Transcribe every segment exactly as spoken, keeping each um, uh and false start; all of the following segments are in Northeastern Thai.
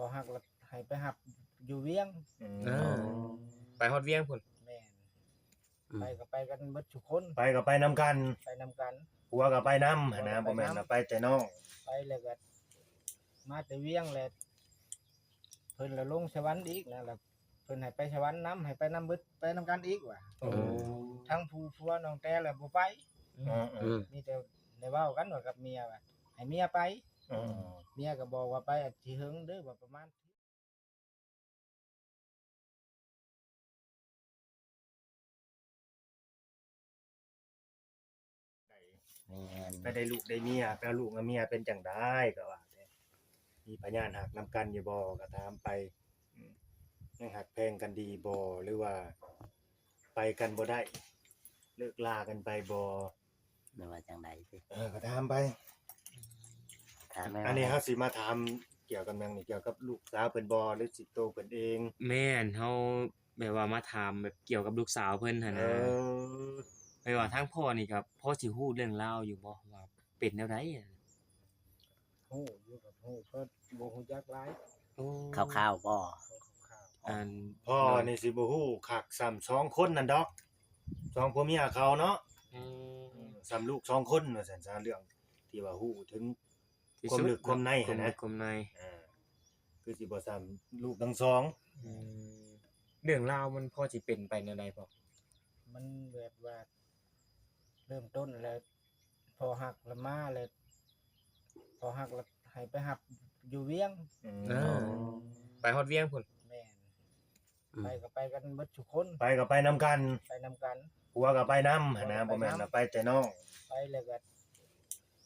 บ่ฮักละให้ไปฮับอยู่เวียง อืม เออ ไปฮอดเวียงพุ้น แม่น อืม ไปก็ไปกันเบิดทุกคน ไปก็ไปนำกัน ไปนำกัน ผัวก็ไปนำหั้นนะ ผัวก็ไปนำ บ่แม่นว่าไปแต่น้อง ไปแล้วก็มาแต่เวียงแหละ เพิ่นละลงสวรรค์อีกนะ แล้วเพิ่นให้ไปสวรรค์นำ ให้ไปนำเบิด ไปนำกันอีกว่ะ โอ้ ทั้งผู้ผัวน้องแต่ละบ่ไป อืม อืม มีแต่ได้เว้ากันว่ากับเมียว่าให้เมียไป อืม เมียก็บอกว่าไปอาจสิเหิงเด้อ ว่าประมาณ แม่น ไปได้ลูกได้เมีย ไปเอาลูกเอาเมียเป็นจั่งใดก็ว่าแต่ มีพญานาคนำกันอยู่บ่ก็ถามไป อืม ยังฮักแพงกันดีบ่ หรือว่า ไปกันบ่ได้ เลิกลากันไปบ่ หรือว่าจั่งใดติ เออ ก็ถามไป ถามแม่ อันนี้เฮาสิมาถามเกี่ยวกับหยังนี่ เกี่ยวกับลูกสาวเพิ่นบ่ หรือสิโตเพิ่นเอง แม่น เฮาแบบว่ามาถามแบบเกี่ยวกับลูกสาวเพิ่นหั้น เอ นะ อ แบบว่าทางพ่อนี่ก็พอสิฮู้เรื่องราวอยู่บ่ว่าเป็นแนวใดอะ ฮู้อยู่กับฮู้ก็บ่ฮู้จักหลาย โอ้ คร่าวๆบ่ คร่าว อัน พ่อนี่สิบ่ฮู้คักซ้ำ สองคนนั่นดอก สองผัวเมียเขาเนาะ อืม อืม ซ้ำลูกสองคนว่าซั่นซะ เรื่องที่ว่าฮู้ถึง ที่ ความ สุด ลึกความใน ความ หั้นนะ ลึกความใน อ่า คือสิบ่ซ้ำลูกทั้งสอง อืม เรื่องราวมันพอสิเป็นไปแนวใดพ่อ มันแบบว่า เริ่มต้นแล้วพอฮักละมาแล้วพอฮักละให้ไปฮับอยู่เวียง อืม เออ ไปฮอดเวียงพุ้น แม่น อืม ไปก็ไปกันเบิดทุกคน ไปก็ไปนำกัน ไปนำกัน ผัวก็ไปนำหั้นนะ บ่แม่นว่าไปแต่น้อง ไปแล้วก็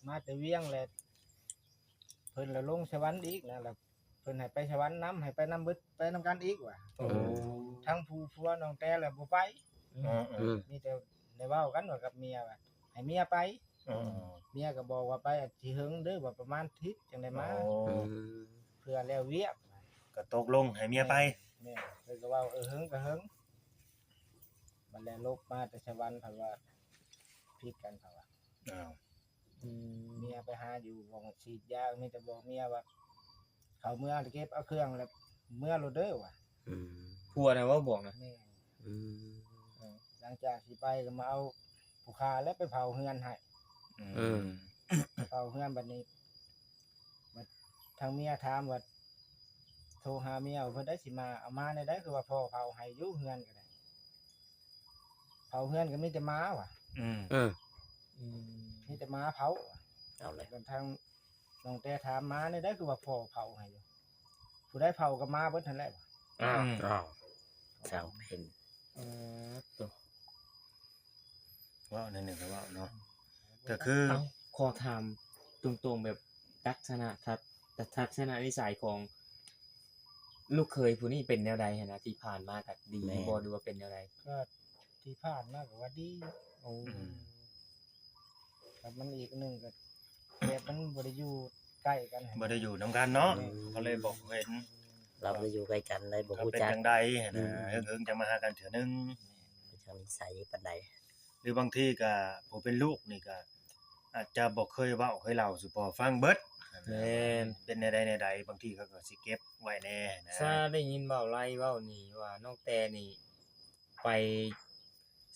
มาแต่เวียงแหละ เพิ่นละลงสวรรค์อีกนะ แล้วเพิ่นให้ไปสวรรค์นำ ให้ไปนำเบิด ไปนำกันอีกว่ะ โอ้ ทั้งผู้ผัวน้องแต่ละบ่ไป อืม อืม มีแต่ได้เว้ากันว่ากับเมียว่าให้เมียไป อืม เมียก็บอกว่าไปอาจสิเหิงเด้อ ว่าประมาณอาทิตย์จั่งได้มา โอ้ อืม เพื่อแล้วเวียก ก็ตกลงให้เมียไป แม่น เพิ่นก็เว้า เออ เหิงก็เหิง บัดแล้วลบมาแต่สวรรค์ เพิ่นว่าผิดกัน เพิ่นว่า อ้าว อืม เมียไปหาอยู่บ่อนฉีดยา มีแต่บอกเมียว่า เขาเมือเก็บเอาเครื่องแล้วเมือโลดเด้อว่ะ อืม ผัวน่ะเว้าบอกนะ แม่น อืม เออ หลังจากสิไปก็มาเอาผู้ฆ่าแล้วไปเผาเฮือนให้ อืม เออ เผาเฮือนบัดนี้ บัดทางเมียถามว่า โทรหาเมียว่าเพิ่นได้สิมา เอามาแนวใด คือว่าพ่อเผาให้อยู่เฮือนก็ได้ เผาเฮือนก็มีแต่หมาว่ะ อืม เออ อืม มีแต่หมาเผาว่ะ เอาเลย บัดทางน้องแต่ถาม หมาแนวใด คือว่าพ่อเผาให้อยู่ ผู้ใดเผาก็หมาเบิดหั้นแหละว่ะ อ้าว อืม อ้าวเศร้าเป็น เออตัว เว้าแนวหนึ่งก็เว้าเนาะ ก็คือ เอ้า ขอถามตรงๆแบบลักษณะทัศ- ทัศนนิสัยของลูกเขยผู้นี้เป็นแนวใดหั้นนะ ที่ผ่านมาก็ดี แม่น บ่ หรือว่าเป็นแนวใด ก็ที่ผ่านมาก็ว่าดี โอ้ อืม ครับ มันอีกหนึ่งก็แบบมันบ่ได้อยู่ใกล้กันหั้น บ่ได้อยู่นำกันเนาะ อืม ก็เลยบอกเห็น เราบ่อยู่ใกล้กันเลยบ่ ก็ ฮู้ เป็น จัก จังใดหั้น อื นะ ม เฮิงๆจังมาหากันเทื่อนึง เป็นจังนิสัยปานใด หรือบางทีก็ผู้เป็นลูกนี่ก็ อาจจะบ่เคยเว้าเคยเล่าสู่พ่อฟังเบิด แม่น เป็นแนวใดแนวใด บางทีเขาก็สิเก็บไว้แน่นะ ซาได้ยินเบาไล่เว้านี่ว่าน้องแต่นี่ไป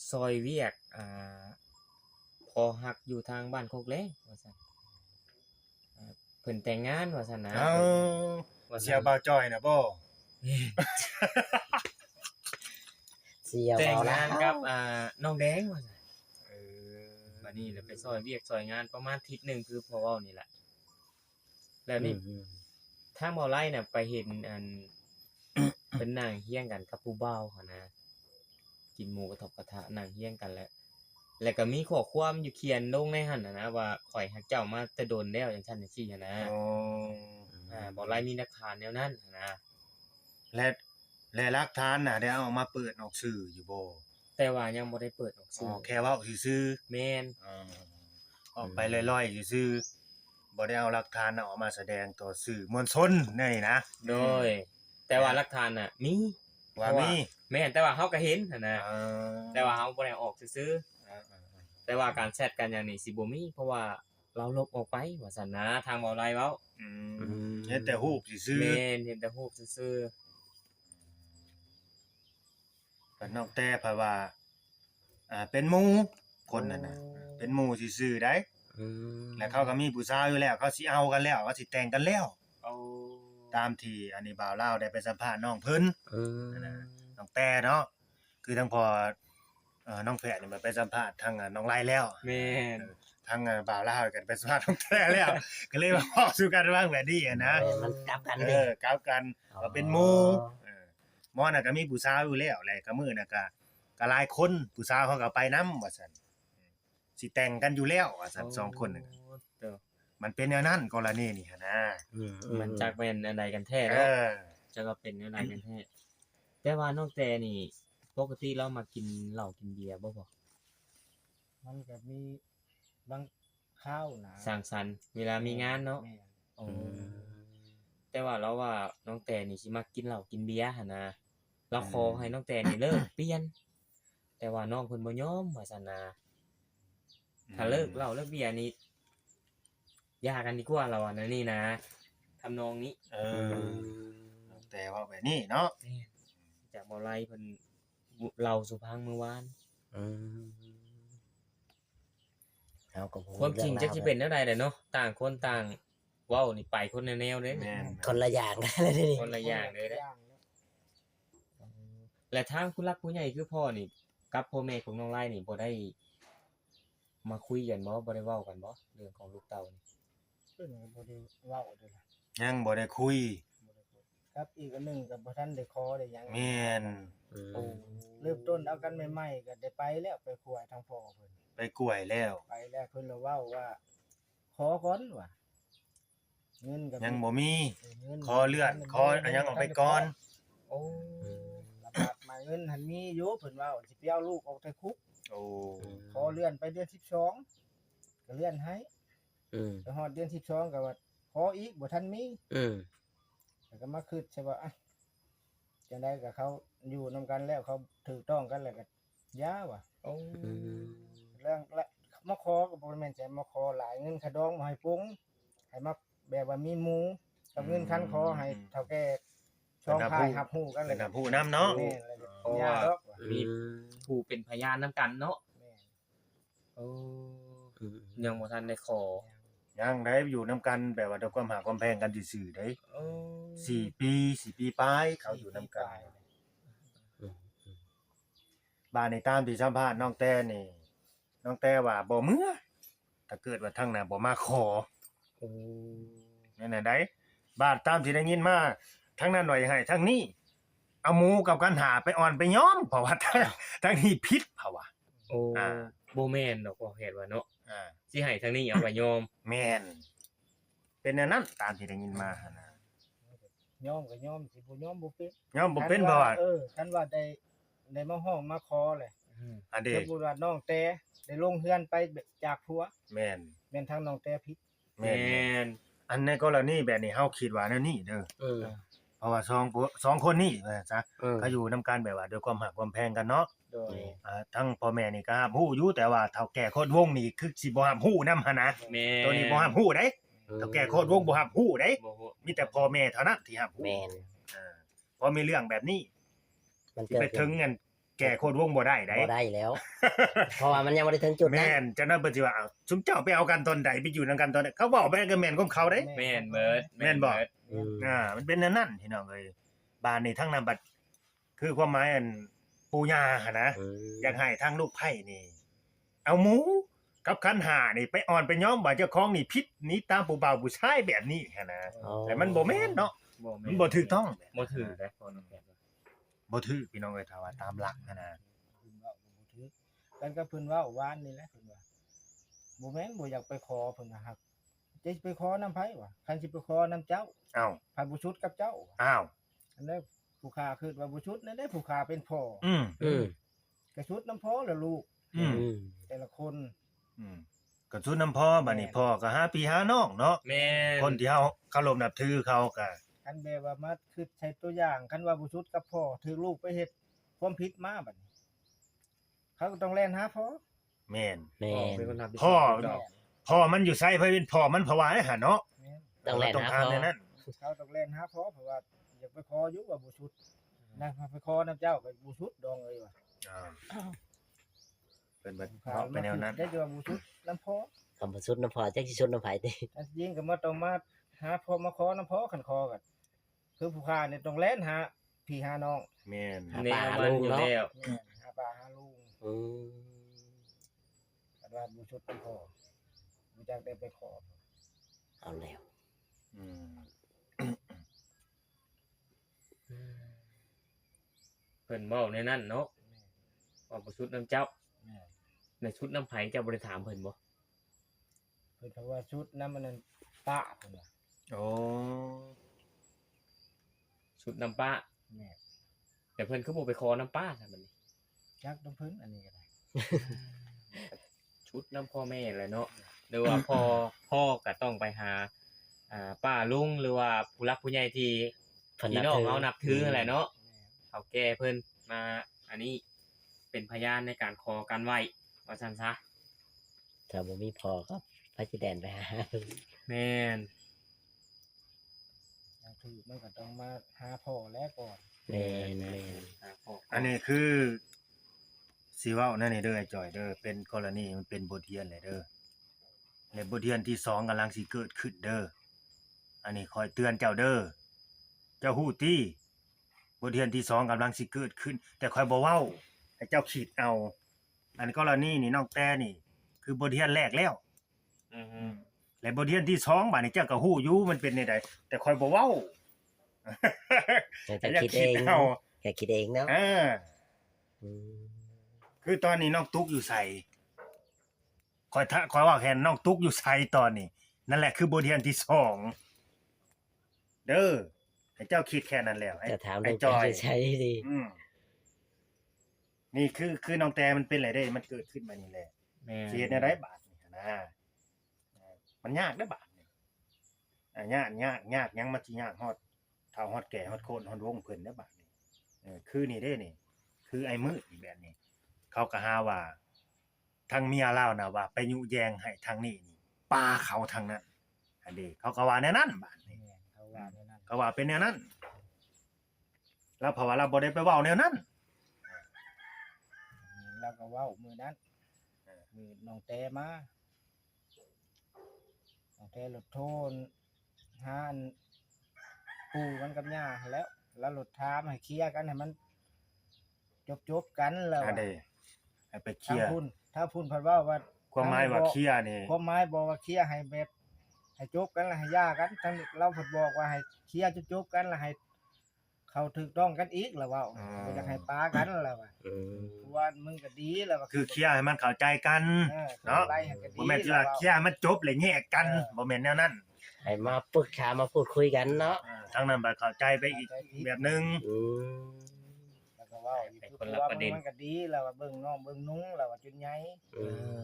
ซอยเวียก อ่า พอฮักอยู่ทางบ้านโคกแลงว่าซั่น อ่า เพิ่นแต่งงานว่าซั่นนะ เอ้า ว่าซั่น เสี่ยวบ่าวจ้อยนะบ่ เสี่ยว แต่ง เอาละ งานกับ อ่า น้องแดงว่าซั่น เออ บัดนี้แล้วไปซอยเวียกซอยงานประมาณอาทิตย์หนึ่งคือพอเว้านี่แหละ แล้วนี่ อืม ทางเบาไล่น่ะไปเห็นอัน เพิ่นนั่งเฮียงกันกับผู้บ่าวหั้นนะ กินหมูกระทบกระทะนั่งเฮียงกันแล้ว แล้วก็มีข้อความอยู่เขียนลงในหั่นน่ะนะ ว่าข้อยฮักเจ้ามาแต่โดนแล้วจังซั่นจังซี่หั้นนะ อ๋อ อ่า เบาไล่มีหลักฐานแนวนั้นหั้นนะ และและหลักฐานน่ะได้เอาออกมาเปิดออกสื่ออยู่บ่ แต่ว่ายังบ่ได้เปิดออก อ๋ สื่ อ อ แค่เว้าซื่อ แม่น ๆอ๋อ ออกไปลอยๆซื่อๆบ่ได้เอาหลักฐานน่ะออกมาแสดงต่อสื่อมวลชนนี่นะ โดย แต่ว่าหลักฐานน่ะ มี ว่ามี แม่น แต่ว่าเฮาก็เห็นหั้นนะ เออ แต่ว่าเฮาบ่ได้ออกซื่อ เออเออเออ ๆแต่ว่าการแชทกันหยังนี่สิบ่มี เพราะว่า ลาวลบออกไปว่าซั่นนะ ทางบ่าวไลเว้า อืม อืม เห็นแต่รูปซื่อๆ แม่น เห็นแต่รูปซื่อๆ บัดน้องแต่ผัดว่า อ่า เป็นหมู่คนนั่นน่ะ โอ้ เป็นหมู่ซื่อๆ ได้ อืม แล้วเขาก็มีผู้สาวอยู่แล้ว เขาสิเอากันแล้ว เขาสิแต่งกันแล้ว โอ้ ตามที่อันนี้บ่าวลาวได้ไปสัมภาษณ์น้องเพิ่น อืม นั่นน่ะ น้องแต่เนาะ คือทางพ่อ เอ่อ น้องแพทย์นี่มันไปสัมภาษณ์ทาง อ่า น้องไลแล้ว แม่น เออ ทาง อ่า บ่าวลาวก็ไปสัมภาษณ์น้องแต่แล้ว ก็เลยมาบอกสู่กันว่าแบบนี้อะนะ เออ มันกลับกัน เออ เด้ กลับกัน อ๋อ ว่าเป็นหมู่ เออ หมอน่ะก็มีผู้สาวอยู่แล้วแหละ ก็มื้อน่ะก็ ก็หลายคน ผู้สาวเขาก็ไปนำว่าซั่น สิแต่งกันอยู่แล้วว่าซั่น โอ้ สองคนน่ะ เด้อ มันเป็นแนวนั้นกรณีนี่หั้นนะ อืม มันจักแม่นอันใดกันแท้เนาะ เออ จักว่าเป็นแนวใดกันแท้ แต่ว่าน้องแต่นี่ ปกติลาวมักกินเหล้ากินเบียร์บ่พ่อ มันก็มีบางคราวนะ สังสรรค์เวลามีงานเนาะ แม่น อ๋อ อืม แต่ว่าลาวว่าน้องแต่นี่สิมักกินเหล้ากินเบียร์หั้นนะ ลาวขอ อืม ให้น้องแต่นี่เลิก เปลี่ยน แต่ว่าน้องเพิ่นบ่ยอมว่าซั่นนะ อืม ถ้าเลิกเหล้าเลิกเบียร์นี่ หย่ากันดีกว่าลาวว่าแนวนี้นะ ทำนองนี้ เออ อืม แต่ว่าแบบนี้เนาะ แม่น จากบ่าวไลเพิ่นเล่าสู่ฟังมื้อวาน อืม เฮาก็บ่ฮู้ ความจริง เรื่องราว จักสิเป็นแนวใดแหละเนาะ ต่างคนต่างเว้านี่ไปคนละแนวเด้ แม่น คนละอย่างกันเลยทีนี้ คนละอย่างเลยเด้ คนละอย่างเลย และทางผู้หลักผู้ใหญ่คือพ่อนี่ กับพ่อแม่ของน้องไลนี่บ่ได้มาคุยกันบ่ บ่ได้เว้ากันบ่ เรื่องของลูกเต้านี่ เพิ่นก็บ่ได้เว้าเด้อล่ะ ยังบ่ได้คุย บ่ได้คุย ครับ อีกอันหนึ่งก็บ่ทันได้ขอได้หยัง แม่น อืม โอ้ เริ่มต้นเอากันใหม่ๆ ก็ได้ไปแล้ว ไปขวายทางพ่อเพิ่น ไปขวายแล้ว ไปแล้วเพิ่นละเว้าว่า ขอก่อนว่า เงินก็ยังบ่มี เออ เงิน ขอเลื่อน ยังบ่มี ขออันยังออกไปก่อน โอ้ อืม แล้วบาดมาเงินหั้นมีอยู่ เพิ่นว่าสิไปเอาลูกออกแต่คุก โอ้ อืม ขอเลื่อนไปเดือนสิบสอง ก็เลื่อนให้ อืม ไปฮอดเดือนสิบสองก็ว่าขออีก บ่ทันมี อืม แล้วก็มาคิดใช่ว่า อ่ะ จั่งใดก็เขาอยู่นำกันแล้ว เขาถูกต้องกันแล้วก็อย่าว่ะ โอ้ อืม เรื่องละ มาขอก็บ่แม่นจะมาขอหลาย เงินค่าดองบ่ให้ปง ให้มาแบบว่ามีหมู่ กับเงินคันขอให้เฒ่าแก่สองฝ่ายรับรู้กัน แล้วก็ เพิ่นรับรู้นำเนาะ แม่น แล้วก็ เพราะว่า อย่าดอกว่ะ มี อืม ผู้เป็นพยานนำกันเนาะ แม่น โอ้ อืม ยังบ่ทันได้ขอ ยังได้อยู่นำกันแบบว่าด้วยความฮักความแพงกันซื่อๆ เด้ โอ้ สี่ปี สี่ปีปลายเขาอยู่นำกัน สี่ปีปลาย อืม อืม บาดนี้ตามที่สัมภาษณ์น้องแต่นี่ น้องแต่ว่าบ่เมือ ถ้าเกิดว่าทางนั้นบ่มาขอ โอ้ แม่นอันใด บาดตามที่ได้ยินมา ทางนั้นว่าให้ ทางนี้ เอาหมู่กับคันห้าไปอ่อนไปยอม เพราะว่าทาง ทางนี้ผิด เพราะว่า โอ้ อ่า บ่แม่นดอก พ่อแพทย์ว่าเนาะ อ่า สิให้ทางนี้เอาไปยอม แม่น เป็นแนวนั้นตามที่ได้ยินมาหั่นนะ ยอมก็ยอม สิบ่ยอมบ่เป็น ยอมบ่เป็น คันว่า เพราะว่า เออ คันว่าได้ ได้มาฮ้องมาขอแหละ อืม อันเด้ สมมุติว่าน้องแต่ได้ลงเฮือนไปจากผัว แม่น แม่นทางน้องแต่ผิด แม่น แม่น อันในกรณีแบบนี้ เฮาคิดว่าแนวนี้เด้อ เออ เพราะว่าสองผัว สองคนนี้ว่าซะ เออ เขาอยู่นำกันแบบว่าด้วยความฮักความแพงกันเนาะ โดย อ่า ทั้งพ่อแม่นี่ก็รับรู้อยู่ แต่ว่าเฒ่าแก่โคตรวงนี่คือสิบ่รับรู้นำหั่นนะ แม่น ตัวนี้บ่รับรู้เด้ อืม เฒ่าแก่โคตรวงบ่รับรู้เด้ บ่ฮู้ มีแต่พ่อแม่เท่านั้นที่รับรู้ แม่น อ่า พอมีเรื่องแบบนี้ มัน สิไป เกิดขึ้น ถึงอันแก่โคตรวงบ่ได้ได๋ บ่ได้แล้ว เพราะว่ามันยังบ่ได้ถึงจุดนั้น แม่น จั่งนั้นเพิ่นสิว่า อ้าว ซุมเจ้าไปเอากันตอนใด ไปอยู่นำกันตอนใด เขาเว้าไปก็แม่นของเขาเด้ แม่นเบิด แม่นบ่ แม่นเบิด อืม อ่า มันเป็นแนวนั้นพี่น้องเอ้ย บาดนี้ทางนั้นบัด คือความหมายอันปู่ย่าหั่นนะ อืม อยากให้ทางลูกไผ่นี่ เอาหมู่กับคันห้านี่ไปอ่อนไปยอมว่าเจ้าของนี่ผิด หนีตามผู้บ่าวผู้ชายแบบนี้หั่นนะ อ๋อ แต่มันบ่แม่นเนาะ บ่แม่น มันบ่ถูกต้อง บ่ถูกเด้ พ่อน้องแพทย์ บ่ถูกพี่น้องเอ้ย ถ้าว่าตามหลักหั่นนะ เพิ่นเว้าก็บ่ถูก กันกับเพิ่นเว้าวานนี่แหละ เพิ่นว่า บ่แม่นบ่อยากไปขอ เพิ่นว่า หากจะไปขอนำไผวะ คันสิไปขอนำเจ้า อ้าว ไผบ่สุดกับเจ้า อ้าว อันนั้นผู้ข้าคิดว่าบ่สุด นั่นแหละผู้ข้าเป็นพ่อ อืม อืม ก็สุดนำพ่อแล้วลูก อืม อืม แต่ละคน อืม ก็สุดนำพ่อ บัดนี้ แม่น พ่อก็หาพี่หาน้องเนาะ แม่น คนที่เฮาเคารพนับถือเขาก็ คันแบบว่ามาคิดใส่ตัวอย่าง คันว่าบ่สุดกับพ่อ ถือลูกไปเฮ็ดความผิดมาบัดนี้ เขาก็ต้องแล่นหาพ่อ แม่น แม่น พ่อเป็นคนรับผิดชอบ พ่อ ถูกต้อง แม่น พ่อมันอยู่ไส ไผเป็นพ่อมัน เพราะว่าหั่นเนาะ แม่น ต้องแล่นหา ต้องถาม พ่อ แนวนั้น เขาต้องแล่นหาพ่อ เพราะว่าอยากไปขออยู่ว่าบ่สุดนะ ไปขอน้ำเจ้าก็บ่สุดดองเลยว่ะ อ่า เพิ่นว่าเนาะไปแนวนั้น ได้จะว่าบ่สุดน้ำพ่อ คำบ่สุดน้ำพ่อจักสิสุดน้ำไผติ อันจริงก็มาต้องมาหาพ่อมาขอน้ำพ่อ คันขอก็คือผู้ข้านี่ต้องแล่นหาพี่หาน้อง แม่น หา แน ป้าว หา มัน ลุง อยู่ เนาะ แล้ว แม่นหาป้าหาลุง อืม คันว่าบ่สุดน้ำพ่อบ่จักได้ไปขอ เอาแล้ว อืม เพิ่นเว้าในนั้นเนาะ ว่าบ่สุดน้ำเจ้า แม่น ในสุดน้ำไผเจ้าบ่ได้ถามเพิ่นบ่ เพิ่นก็ว่าสุดน้ำมันนั่นป้าเพิ่นว่า โอ้ สุดน้ำป้า แม่น แต่เพิ่นคือบ่ไปขอน้ำป้าซะบัดนี้ จักน้ำเพิ่นอันนี้ก็ได้ สุดน้ำพ่อแม่แหละเนาะ หรือว่าพ่อ พ่อก็ต้องไปหา อ่า ป้าลุง หรือว่าผู้หลักผู้ใหญ่ที่ เพิ่น พี่ นับ น้อง ถือ เฮานับถือแหละเนาะ แม่น เฒ่าแก่เพิ่นมา อันนี้เป็นพยานในการขอการไหว้ ว่าซั่นซะ ถ้าบ่มีพ่อก็ไผสิแล่นไปหา แม่น จังถือมันก็ต้องมาหาพ่อแล้วก่อน แม่นแม่น หาพ่อ อันนี้คือสิเว้านั่นนี่เด้อ ไอ้จอยเด้อ เป็นกรณี มันเป็นบทเรียนเลยเด้อ และบทเรียนที่สองกำลังสิเกิดขึ้นเด้อ อันนี้ข้อยเตือนเจ้าเด้อ เจ้าฮู้ติ บทเรียนที่สองกำลังสิเกิดขึ้น แต่ข้อยบ่เว้า ให้เจ้าคิดเอา อันกรณีนี่น้องแต่นี่ คือบทเรียนแรกแล้ว อืม และบทเรียนที่สองบาดนี้เจ้าก็ฮู้อยู่มันเป็นแนวใด แต่ข้อยบ่เว้า ให้เจ้าคิดเอง เอา แค่คิดเองเนาะ เออ อืม คือตอนนี้น้องตุ๊กอยู่ไส ข้อยทะ ข้อยเว้าแค่น้องตุ๊กอยู่ไสตอนนี้ นั่นแหละคือบทเรียนที่สองเด้อ ให้เจ้าคิดแค่นั้นแล้ว ไอ้ จะถาม ไอ้ เรื่อง จอย การใช้ดี อืม นี่คือ คือน้องแต่มันเป็นอะไรได้ มันเกิดขึ้นมานี่แหละ แม่น สิเฮ็ดแนวใดบาดนี่นะ มันยากเด้อบาดนี่ อ่ะ ยาก ยาก ยากหยังมันสิยากฮอดเฒ่าฮอดแก่ฮอดโคนฮอดวงเพิ่นเด้อบาดนี่ เออ คือนี่เด้นี่ คือไอ้มืดอีกแบบนี้ เขาก็หาว่า ทางเมียลาวน่ะว่าไปยุแยงให้ทางนี้นี่ ปาเขาทางนั้น อันนี้ เขาก็ว่าแนวนั้นบาดนี่ แม่นเขาว่าแนวนั้น เขาว่าเป็นแนวนั้น แล้วเพราะว่าเราบ่ได้ไปเว้าแนวนั้น แล้วก็เว้ามื้อนั้น เออ มื้อน้องแต่มา น้องแต่รถโทนหาอันปู่มันกับย่าหั้นแหล้ว แล้วรถถามให้เคลียร์กันให้มันจบๆกันแล้ว อัน อะ นี้ ให้ไปเคลียร์ ทางพุ่น ถ้าพุ่นเพิ่นเว้าว่า ความหมายว่าเคลียร์นี่ ความหมายบอกว่าเคลียร์ให้แบบ ให้จบกันแล้วให้หย่ากัน ทางเราเพิ่นบอกว่าให้เคลียร์จบๆกันแล้วให้ เขาถูกต้องกันอีกแล้วเว้า อืม บ่อยากให้ปากันแล้วว่า อืม ว่ามึงก็ดีแล้วว่า คือเคลียร์ให้มันเข้าใจกัน เออ เนาะ ไล่ให้กันดี บ่แม่นสิว่าเคลียร์ให้มันจบเลยแยกกัน เออ บ่แม่นแนวนั้น ให้มาปรึกษามาพูดคุยกันเนาะ อ่า ทางนั้นบ่เข้าใจไปอีกแบบหนึง อืม แล้วก็เว้าอยู่ เป็น คือ คนละ ว่า ประเด็น มันก็ดีแล้วว่าเบิ่งน้องเบิ่งนุ่งแล้วว่าจนใหญ่ อืม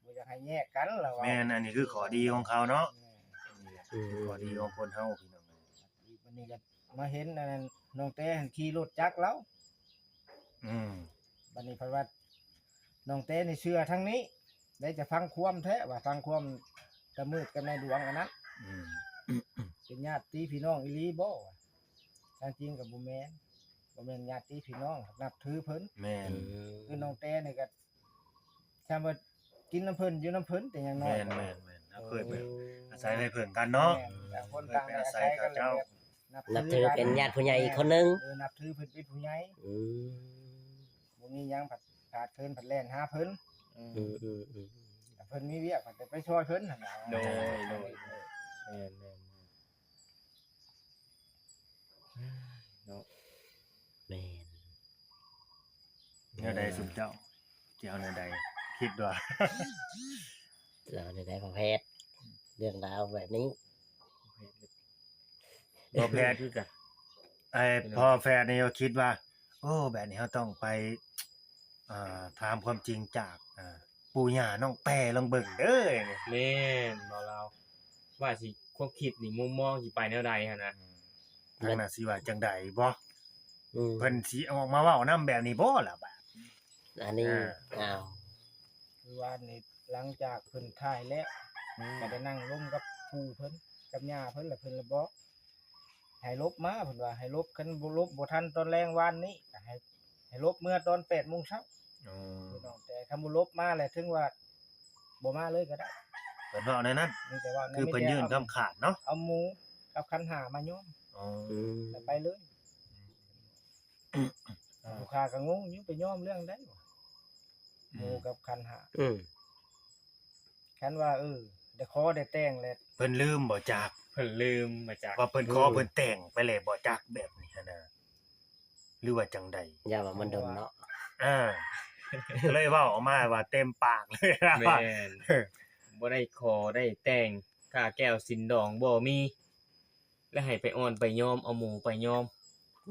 บ่อยากให้แยกกันแล้วว่า แม่น อันนี้คือข้อดีของเขาเนาะ อืม ข้อดีของคนเฮาพี่น้อง วันนี้ก็มาเห็นอันนั้นน้องแต่หั้นขี่รถจักรแล้ว อืม บัดนี้เพิ่นว่าน้องแต่นี่เชื่อทางนี้ ได้จะฟังความแท้ว่าฟังความตะมืดกับนายดวงอันนั้น อืม เป็นญาติพี่น้องอีหลีบ่วะ ทางจริงก็บ่แม่น บ่แม่นญาติพี่น้อง นับถือเพิ่น แม่น อืม คือน้องแต่นี่ก็ ทำว่ากินน้ำเพิ่นอยู่น้ำเพิ่นแต่อย่างน้อย แม่นแม่นแม่นเราเคยแบบอาศัยไผเพิ่งกันเนาะ แม่น ต่างคนต่าง เคยไปอาศัย อาศัยกัน เขาเจ้า แบบ นับถือเป็นญาติผู้ใหญ่อีกคนหนึ่ง เออ นับถือเพิ่นเป็นผู้ใหญ่ อืม บ่มีหยังผัดขาดเพิ่นผัดแล่นหาเพิ่น อืม อืมอืมอืม เพิ่นมีเวียกเพิ่นก็ไปช่วยเพิ่นหั่นน่ะ โดยโดย แม่นแม่นเนาะ แม่น แนวใดสุมเจ้าสิเอาแนวใด คิดว่า เราในได้พอแพทย์ เรื่องราวแบบนี้ พอแพทย์ คือกัน ไอ้พอแพทย์นี่ก็คิดว่า โอ้ แบบนี้เราต้องไป อ่า ถามความจริงจาก อ่า ปู่ย่าน้องแต่ลองเบิ่งเด้อ แม่นบ่ลาว ว่าสิความคิดนี่มุมมองสิไปแนวใดหั่นนะ ทางนั้นสิว่าจังใดบ่ อืม เพิ่นสิออกมาเว้านำแบบนี้บ่ล่ะบาด อันนี้ อ่า อ้าว คือว่านี่หลังจากเพิ่นถ่ายแล้ว อืม ก็ได้นั่งลมกับปู่เพิ่น กับย่าเพิ่น แล้วเพิ่นละบอก ให้หลบมา เพิ่นว่าให้หลบ คันบ่หลบบ่ทันตอนแลงวานนี้ ก็ให้ ให้หลบเมือตอนแปดโมงเช้า อ๋อ พี่น้อง แต่คันบ่หลบมาแล้ว ถึงว่าบ่มาเลยก็ได้ เพิ่นเว้าแนวนั้น มีแต่ว่า คือเพิ่นยื่นคำขาดเนาะ เอาหมู่กับขันห้ามาโยม อ๋อ อืม แล้วไปเลย อืม ลูกค้าก็งงอยู่ ไปโยมเรื่องใดวะ อืม หมู่กับขันห้า อืม คันว่า เออ ได้ขอได้แต่งแล้ว เพิ่นลืมบ่จัก เพิ่นลืมบ่จัก ว่าเพิ่นขอ อืม เพิ่นแต่งไปแล้วบ่จัก แบบนี้หั้นนะ หรือว่าจั่งใด ย่านว่ามันดนเนาะ อ่า ก็เลยเว้าออกมาว่าเต็มปากเลย แม่น บ่ได้ขอได้แต่ง ค่าแก้วสินดองบ่มี แล้วให้ไปอ้อนไปโยม เอาหมู่ไปโยม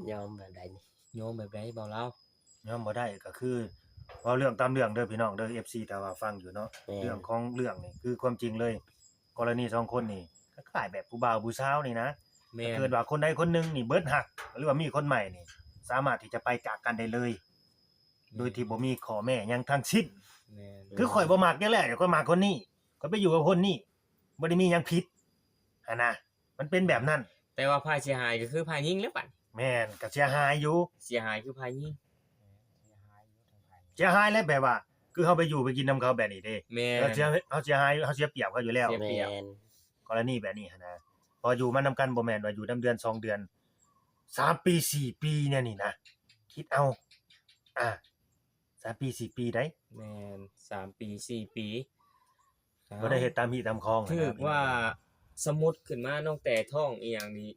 โยมแบบใดนี่ โยมแบบใด เว้าลาว โยมบ่ได้ก็คือ เว้าเรื่องตามเรื่องเด้อพี่น้องเด้อ เอฟซี ถ้าว่าฟังอยู่เนาะ แม่น เรื่องของเรื่องนี่คือความจริงเลย กรณีสองคนนี่ คล้ายๆแบบผู้บ่าวผู้สาวนี่นะ แม่น ถ้าเกิดว่าคนใดคนหนึ่งนี่เบิดฮัก หรือว่ามีคนใหม่นี่ สามารถที่จะไปจากกันได้เลย โดยที่บ่มีข้อแม้หยังทั้งสิ้น แม่น คือข่อยบ่มักจั่งแหละ เดี๋ยวข่อยมักคนนี้ ข่อยไปอยู่กับคนนี้ บ่ได้มีหยังผิดหั้นนะ มันเป็นแบบนั้น แต่ว่าฝ่ายเสียหายก็คือฝ่ายหญิงแล้วบัด แม่น ก็เสียหายอยู่ เสียหายคือฝ่ายหญิง เสียหายแล้วแบบว่า คือเฮาไปอยู่ไปกินนำเขาแบบนี้เด้ แม่น เฮาเสีย เฮาเสียหาย เฮาเสียเปรียบเขาอยู่แล้ว เสียเปรียบ แม่น กรณีแบบนี้หั้นนะ พออยู่มานำกันบ่แม่นว่าอยู่นำเดือนสองเดือน สามปีสี่ปีเนี่ยนี่นะ คิดเอา อ่า สามปีสี่ปีได้ แม่น สามปีสี่ปี บ่ได้เฮ็ดตามฮีตามคอง ถือว่า นะ สมมุติขึ้นมาน้องแต่ท้องอีหยังนี่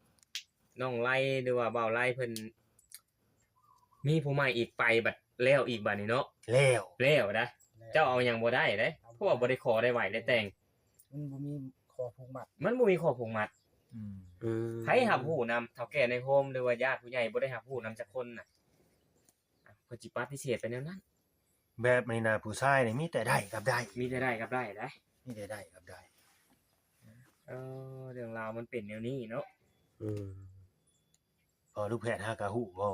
น้องไล่หรือว่าบ่าวไล่เพิ่น มีผู้ใหม่อีกไปบัดแล้วอีกบัดนี้เนาะ แล้ว แล้วนะ แล้ว เจ้าเอาหยังบ่ได้เด้ เอาบ่ได้ เพราะว่าบ่ได้ขอได้ไหว้ได้แต่ง มันบ่มีข้อผูกมัด มันบ่มีข้อผูกมัด อืม อืม ไผรับรู้นำ เฒ่าแก่ในโฮมหรือว่าญาติผู้ใหญ่บ่ได้รับรู้นำจักคนน่ะ อ่ะ เพิ่นสิปฏิเสธไปแนวนั้น แบบนี้นะ ผู้ชายนี่มีแต่ได้กับได้ มีแต่ได้กับได้เด้ มีแต่ได้กับได้ เออ เรื่องราวมันเป็นแนวนี้เนาะ อืม พอลูกแพทย์หากะฮู้บ่